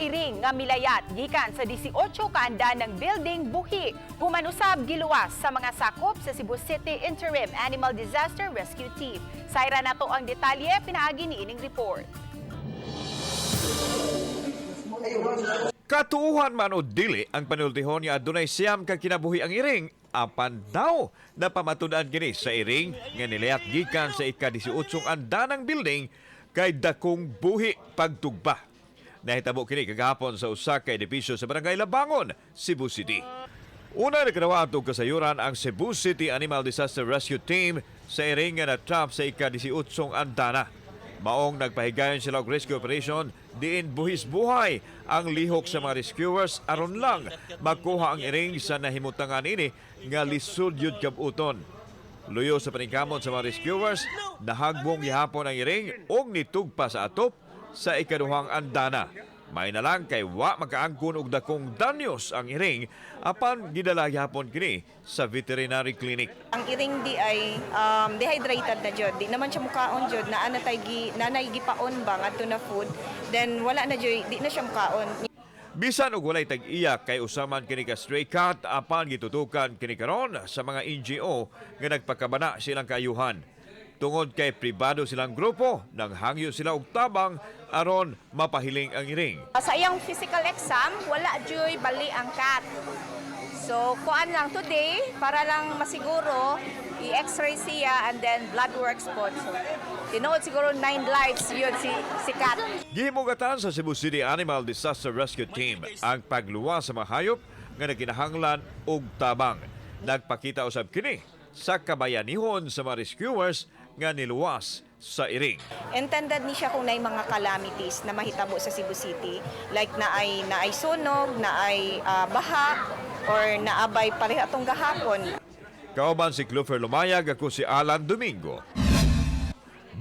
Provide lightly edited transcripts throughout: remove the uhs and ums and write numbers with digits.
iring nga milayat gikan sa 18 ka andanang building buhi, human usab giluwas sa mga sakop sa Cebu City Interim Animal Disaster Rescue Team. Sayran nato ang detalye pinaagi ni ining report. Katuuhan man o dili ang panultihon nga adunay 9 ka kinabuhi ang iring, apan daw napamatud-an kini sa iring nga nilayat gikan sa ika-18 andanang building kay dakong buhi pagtugba. Nahitabo kini kagahapon sa usa ka edipisyo sa Barangay Labangon, Cebu City. Una, nakadawat og kasayuran ang Cebu City Animal Disaster Rescue Team sa iring nga na-trap sa ika-18 andana. Maong nagpahigayon sila og rescue operation diin buhis buhay ang lihok sa mga rescuers aron lang makuha ang iring sa nahimutangan ini nga lisod yud kabuton. Luyo sa paningkamot sa mga rescuers, nahagbong gihapon ang iring og nitugpa sa atop sa ikaduhang andana. May na lang kay wa makaangkon og dakong danyos ang iring, apan gidala gihapon kini sa veterinary clinic. Ang iring di ay dehydrated na jud. Di naman siya mukaon jud. Naa na tay gi nanay gipaon ba ngadto na food. Then wala na jud, di na siya mukaon. Bisan og walay tag-iya kay usa man kini ka stray cat, apan gitutukan kini karon sa mga NGO nga nagpakabana silang kaayuhan. Tungod kay pribado silang grupo, nanghangyo sila og tabang aron mapahiling ang iring. Sa iyang physical exam, wala juy bali ang cat. So, kuan lang today, para lang masiguro, i-x-ray siya and then blood works po. So, tinuod siguro nine lives yun si cat. Gihimugatan sa Cebu City Animal Disaster Rescue Team ang pagluwas sa mga hayop nga nagkinahanglan og tabang. Nagpakita usab kini sa kabayanihon sa mga rescuers nga niluwas sa iring. Intended ni siya kung naay mga calamities na mahitabo sa Cebu City, like naay sunog, naay baha or naabay pareha atong gahapon. Kauban si Clufer Lumayag, ako si Alan Domingo.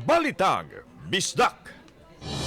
Balitang Bisdak!